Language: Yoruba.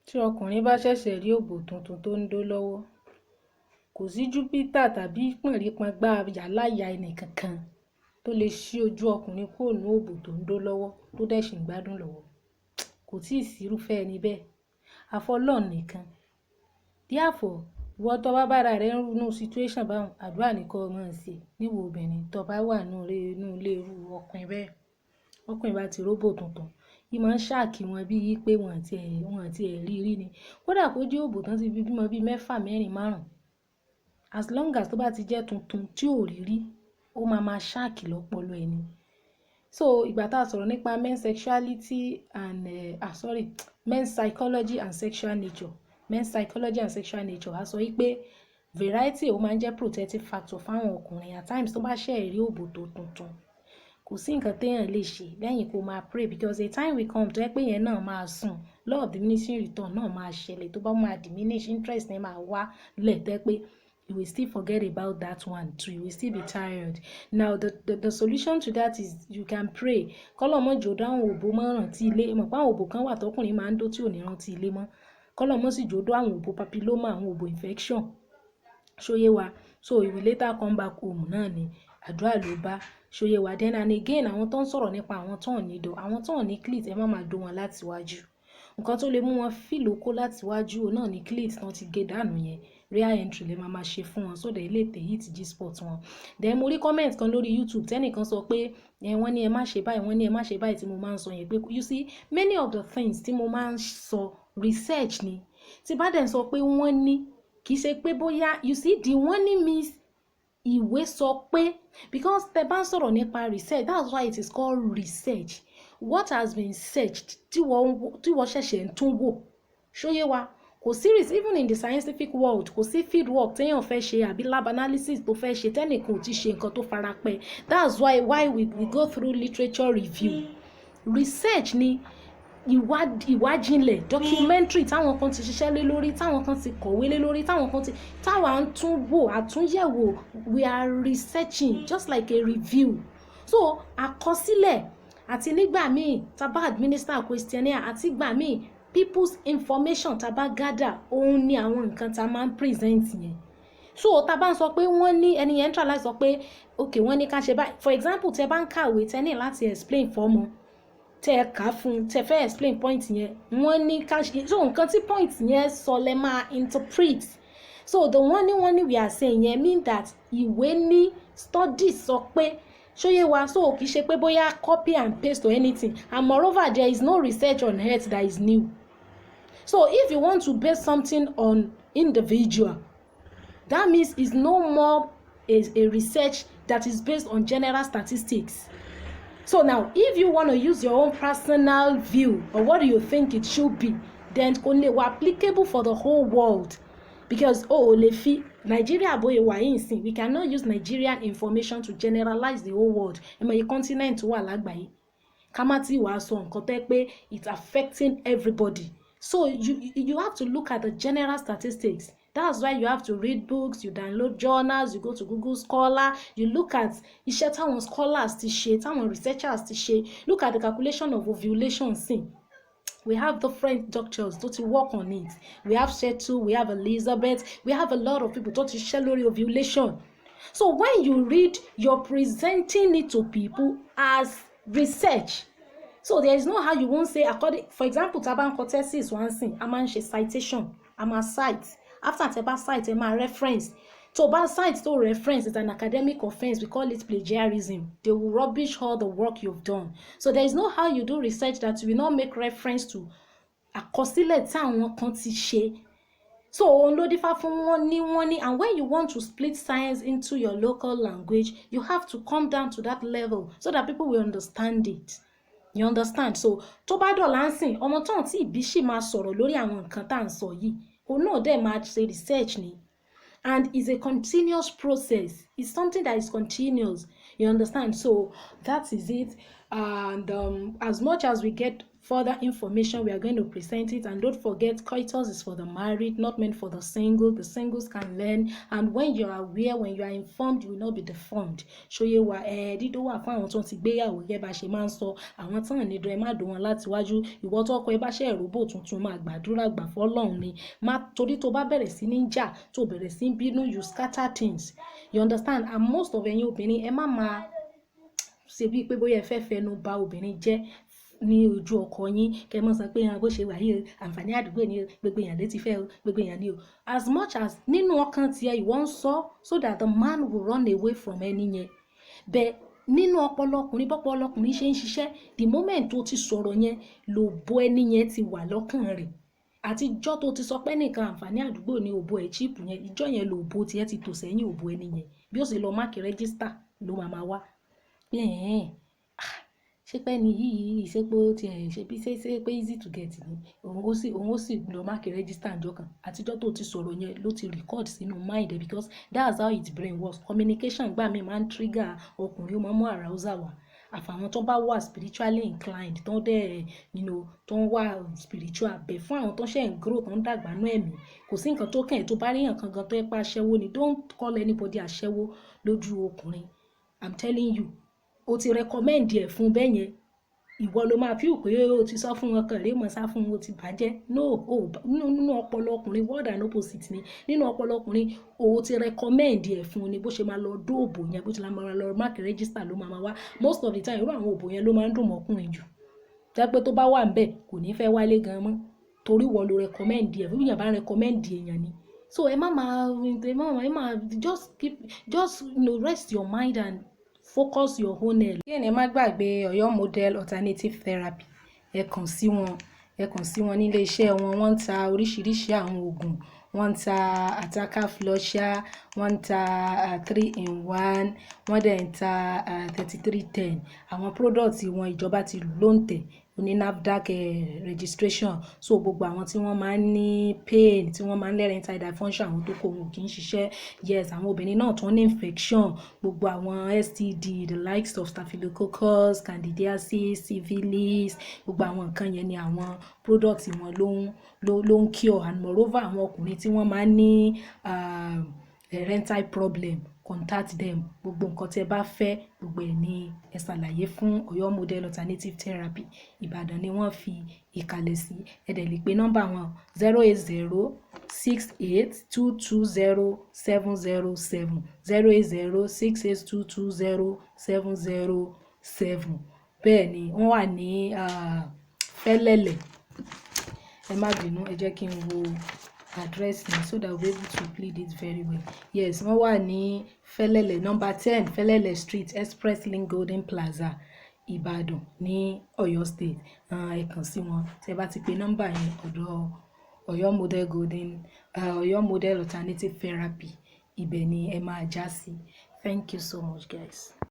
Tí ọkùnrin bá ṣẹ̀ṣẹ̀ rí òbò tuntun tó ń dó lọ́wọ́, kò sí Júpítà tàbí pọ̀nrípọngbá yàláyà ẹnìkankan tó lè ṣí ojú ọkùnrin kúrò ní òbò tó ń dó lọ́wọ́ tó dẹ̀ ṣì ń gbádùn lọ́wọ́. Kò tíì sí irúfẹ́ ẹni bẹ́ẹ̀. Àfi Ọlọ́run nìkan. Therefore, ìwọ tó bá bára rẹ nínú situation báhun, àdúrà ní kó máa ṣe níwọ obìnrin tó bá wà nínú ilé irú ọkùnrin bẹ́ẹ̀. Ọkùnrin bá ti róbò tuntun, í máa ń shock wọn bí i pé wọ́n ti ẹ̀ rí rí ni. Kódà kó jẹ́ òbò tán ti fi bímọ bí mẹ́fà, mẹ́rin, márùn-ún. As long as tó bá ti jẹ́ tuntun tí ò rí rí, ó máa ma shock lọ́pọ̀lọ́ ẹni. So ìgbà tá a sọ̀rọ̀ nípa men sexuality and ah, sorry, men psychology and sexual nature, men psychology and sexual nature, a sọ wípé variety, ó máa ń jẹ́ protective factor fáwọn ọkùnrin at times tó bá ṣẹ̀ rí òbò tó tuntun. Kò sí nǹkan téèyàn lè ṣe lẹ́yìn kó máa pray, because a time will come tó jẹ́ pé yẹn náà máa sùn, law of diminishing return náà máa ṣẹlẹ̀, tó bá máa diminish, interest yẹn máa wá lẹ̀ tó jẹ́ pé you will still forget about that one too. You will still be tired. Now the solution to that is you can pray. Kọ́lọ́un má jẹ́ ó dáhùn òbò mọ́ rántí ilé. Mọ̀ pé àwọn òbò kan wà tọkùnrin máa ń dó tí ò ní rántí ilé mọ́. Kọ́lọ́un má sì jẹ́ ó dó àwọn òbò papilloma, àwọn òbò infection. Ṣó yé wa? So you will later come back home náà ni àdúrà ló bá. Ṣó yé wa? Then and again, àwọn tó ń sọ̀rọ̀ nípa àwọn tó ń ní dọ̀, àwọn tó ń ní clit, ẹ má máa dó wọn láti wájú. Nǹkan tó lè mú wọn feel okó láti wájú náà ní clit tán ti gé dànù yẹn. Rear entry lè máa ma ṣe fún wọn so that ilé tè hit G-spot wọn. Then mo rí comment kan lórí YouTube tẹ́nìkan sọ pé ẹ wọ́n ní ẹ má ṣe báyìí, wọ́n ní ẹ má ṣe báyìí tí mo máa ń sọ yẹn pé, you see, many of the things tí mo máa ń sọ, research ni. Tí bá dẹ̀ sọ pé wọ́n ní, kì í ṣe pé bóyá, you see, the wọ́n ní means ìwé sọ pé, because tẹ bá ń sọ̀rọ̀ nípa research, that's why it is called research. What has been searched tí wọ́n ṣẹ̀ṣẹ̀ ń tún wò. Ṣóyé wa? Kò sí, even in the scientific world, kò sí field work téèyàn fẹ́ ṣe àbí lab analysis tó fẹ́ ṣe tẹ́nìkan ò ti ṣe nǹkan tó fara pẹ́. That's why we go through literature review. Research ni ìwájinlẹ̀ documentary táwọn kan ti ṣiṣẹ́ lé lórí, táwọn kan ti kọ̀wé lé lórí, táwọn kan ti táwa ń tún wò, àtúnyẹ̀wò. We are researching just like a review. So àkọsílẹ̀ àti nígbà míì tá bá administer questionnaire, àti ìgbà míì people's information tá bá gather, òun ni àwọn nǹkan tá máa ń present yẹn. So tá bá ń sọ pé wọ́n ní, ẹni yẹn ń try láti sọ pé okay, wọ́n ní ká ṣe báyìí. For example, tẹ bá ń kàwé, tẹ ní láti explain fọ́mọ, tẹ ẹ kà á fún un, tẹ fẹ́ explain point yẹn, wọ́n ní ká ṣe. So nǹkan tí point yẹn sọ lẹ máa interpret. So the wọ́n ní we are saying yẹn mean that ìwé ní study sọ pé. Ṣóyé wa? So kì í ṣe pé bóyá copy and paste or anything. And moreover, there is no research on earth that is new. So if you want to base something on individual, that means it's no more a research that is based on general statistics. So now, if you want to use your own personal view or what do you think it should be, then kò lè wà applicable for the whole world, because o ò lè fi Nigeria bóyá wà yìí sìn, we cannot use Nigerian information to generalize the whole world. Ẹ mọ̀ iye continent wà lágbàáyé, ká má tí wàá sọ nǹkan tẹ́ pé it's affecting everybody. So you have to look at the general statistics. That's why you have to read books, you download journals, you go to Google Scholar, you look at iṣẹ́ táwọn scholars ti ṣe, táwọn researchers ti ṣe. Look at the calculation of ovulation sin. We have different doctors tó ti work on it. We have Shetu, we have Elizabeth, we have a lot of people tó ti ṣiṣẹ́ lórí ovulation. So when you read, you're presenting it to people as research. So there is no how you won't say according. For example, tá a bá ń kọ thesis wá ń sìn, a máa ń ṣe citation, a máa cite. After tẹ́ bá cite, ẹ máa reference. Tó bá cite tó reference is an academic offence. We call it plagiarism. They will rubbish all the work you've done. So there is no how you do research that you will not make reference to àkọsílẹ̀ tí àwọn kan ti ṣe. So òun ló dífá fún wọ́n ní. And when you want to split science into your local language, you have to come down to that level so that people will understand it. You understand? So tó bá dọ̀là ń sìn, ọmọ tó ń tí ìbí sì máa sọ̀rọ̀ lórí àwọn nǹkan tá à ń sọ yìí, òun náà dẹ̀ máa ṣe research ni. And it's a continuous process. It's something that is continuous. You understand? So that is it. And as much as we get Further information, we are going to present it. And don't forget, coitus is for the married, not meant for the single. The singles can learn. And when you are aware, when you are informed, you will not be deformed. Ṣó yé wa? Ẹ dídó wà fún àwọn tó ti gbéyàwó, gẹ́gẹ́ bá ṣe máa ń sọ. Àwọn tán ní dán, ẹ má dùn wọn láti wájú. Ìwọ tó ọkọ ẹ bá ṣe ìróbò tuntun, máa gbàdúrà gbà fọ́lọ́run ni. Má torí tó bá bẹ̀rẹ̀ sí ní jà, tó bẹ̀rẹ̀ sí ní bínú, you scatter things. You understand? And most of ẹ̀yin obìnrin, ẹ má máa ṣe bíi pé bóyá ẹ fẹ́ fẹnu ba obìnrin jẹ́ ní ojú ọkọ yín, kẹ́ mọ̀ sọ pé bó ṣe wà yìí o, àǹfààní àdúgbò ni o, gbogbo èèyàn ló ti fẹ́ o, gbogbo èèyàn ni o. As much as nínú ọkàn tiẹ̀ ìwọ ń sọ so that the man will run away from ẹni yẹn, bẹ́ẹ̀ nínú ọpọlọ ọkùnrin, bọ́pọlọ ọkùnrin ṣe ń ṣiṣẹ́, the moment tó ti sọ̀rọ̀ yẹn, ló bo ẹni yẹn ti wà lọ́kàn rẹ̀. Àtijọ́ tó ti sọ pé nìkan àǹfààní àdúgbò ni, òbò ẹ̀ cheap yẹn, ìjọ́ yẹn lòbò tiẹ̀ ti tò sẹ́yìn òbò ẹni yẹn. Bí ó sì lọ mark register ló máa ma wá pé ẹ̀hẹ́n, ṣé pé ẹni yìí, ṣé pé ó tiẹ̀ ṣe bí ṣe pé easy to get ni. Òun ó sì lọ mark register ǹjọ́ kan. Àtijọ́ tó ti sọ̀rọ̀ yẹn ló ti record sínú mind ẹ̀, because that's how its brain works. Communication gbà mí máa ń trigger ọkùnrin, ó máa ń mú arousal wá. Àfàwọn tó bá wà spiritually inclined, tó dẹ̀ tó ń wà spiritual bẹ̀, fún àwọn tó ṣẹ̀ ń grow, tó ń dàgbà nú ẹ̀mí, kò sí nǹkan tó kàn ẹ́ tó bá rí nǹkan gan tó yẹ pé aṣẹ́wó ni. Don't call anybody aṣẹ́wó lójú ọkùnrin. I'm telling you, o ti recommend ẹ̀ fún bẹ́ẹ̀ yẹn, ìwọ ló máa feel pé o ti sọ fún wọn kan rèé mọ̀ sá fún wọn, o ti bàjẹ́. No, o nínú ọpọlọ ọkùnrin, word and opposite ni. Nínú ọpọlọ ọkùnrin, o ti recommend ẹ̀ fún ni. Bó ṣe máa lọ dóòbò yẹn, bó ṣe máa lọ mark register ló máa wá. Most of the time, irú àwọn òbò yẹn ló máa ń dùn mọ́ ọkùnrin jù, jẹ́ pé tó bá wà ńbẹ̀, kò ní fẹ́ wálé gan mọ́, torí wọ́n ló recommend ẹ̀. Bí èèyàn bá recommend èèyàn ni. So ẹ má máa just keep, just rest your mind and focus your own head. Kí ẹ má gbàgbé Ọ̀yọ́ Model Alternative Therapy. Ẹ kàn sí wọn, ẹ kàn sí wọn nílé iṣẹ́ wọn. Wọ́n ń ta oríṣiríṣi àwọn oògùn. Wọ́n ń ta Ataka flusher, wọ́n ń ta 3 in 1, wọ́n dẹ̀ ń ta 3310. Àwọn product wọn, ìjọba ti lù lóǹtẹ̀, oní NAFDAC registration. So gbogbo àwọn tí wọ́n máa ń ní pain, tí wọ́n máa ń erectile dysfunction, àwọn tó kó wọn kì í ṣiṣẹ́. Yes, àwọn obìnrin náà tó ní infection, gbogbo àwọn STD, the likes of staphylococcus, candidiasis, syphilis, gbogbo àwọn nǹkan yẹn ni àwọn product wọn ló ń cure. And moreover, àwọn ọkùnrin tí wọ́n máa ń ní erectile problem, contact them. Gbogbo nǹkan tí ẹ bá fẹ́, gbogbo ẹ̀ ní ẹ ṣàlàyé fún Ọ̀yọ́ Model Alternative Therapy. Ìbàdàn ni wọ́n fi ìkàlẹ̀ sí. Ẹ dẹ̀ lè pe nọ́mbà wọn, 08068220707, 08068220707. Bẹ́ẹ̀ ni wọ́n wà ní Fẹ́lẹ́lẹ̀. Ẹ má bínú, ẹ jẹ́ kí n wo address mi so that we'll be able to plead it very well. Yes, wọ́n wà ní Fẹ́lẹ́lẹ̀, number 10 Fẹ́lẹ́lẹ̀ Street, Express Link Golden Plaza, Ìbàdàn ní Ọ̀yọ́ State. Ẹ kàn sí wọn. Tí ẹ bá ti pe nọ́mbà yẹn, ọ̀dọ̀ Ọ̀yọ́ Model Golden, Ọ̀yọ́ Model Alternative Therapy, ibẹ̀ ni ẹ máa já sí. Thank you so much, guys.